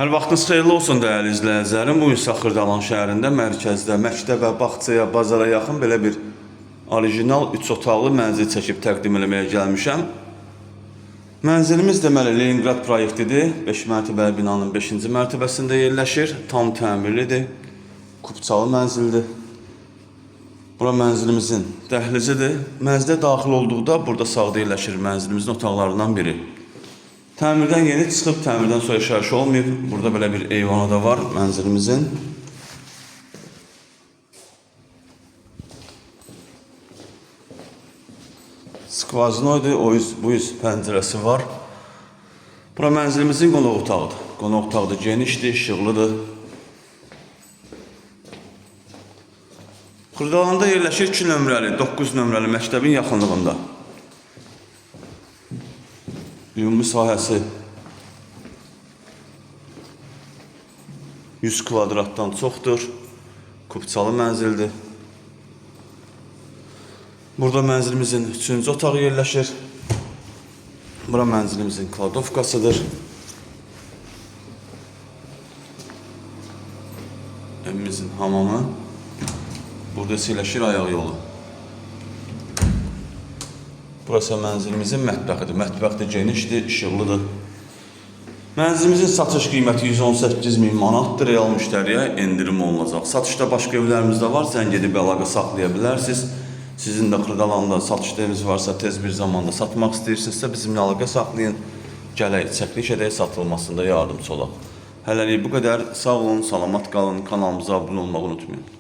Hər vaxtınız xeyirli olsun dəyərli izləyicilərim. Bu gün isə Xırdalan şəhərində mərkəzdə məktəbə, bağçaya, bazara yaxın belə bir orijinal 3 otaqlı mənzil çəkib təqdim eləməyə gəlmişəm. Mənzilimiz deməli Leningrad proyektidir. 5 mərtəbəli binanın 5-ci mərtəbəsində yerləşir. Tam təmirlidir. Kupçalı mənzildir. Bura mənzilimizin dəhlizidir. Mənzilə daxil olduqda burada sağda yerləşir mənzilimizin otaqlarından biri. Təmirdən yeni çıxıb, təmirdən sonra yaşayış olmayıb. Burada belə bir eyvanı da var mənzilimizin. Skvaznoydur, o yüz, bu yüz pəncərəsi var. Bura mənzilimizin qonaq otağıdır. Qonaq otağı da genişdir, işıqlıdır. Xırdalanda yerləşir 2 nömrəli, 9 nömrəli məktəbin yaxınlığında. Ümumi sahəsi 100 kvadratdan çoxdur. Kupçalı mənzildir. Burada mənzilimizin üçüncü otağı yerləşir. Bura mənzilimizin kladovkasıdır. Evimizin hamamı. Burada isə yerləşir ayaq yolu. Burası mənzilimizin mətbəxidir. Mətbəx də genişdir, işıqlıdır. Mənzilimizin satış qiyməti 118 min manatdır. Real müştəriyə endirim olunacaq. Satışda başqa evlərimiz də var. Zəng edib əlaqə saxlaya bilərsiniz. Sizin də Xırdalanda satışda eviniz varsa tez bir zamanda satmaq istəyirsinizsə bizimlə əlaqə saxlayın. Gələk, çəkiliş edək, satılmasında yardımçı olaq. Hələlik bu qədər. Sağ olun, salamat qalın. Kanalımıza abunə olmağı unutmayın.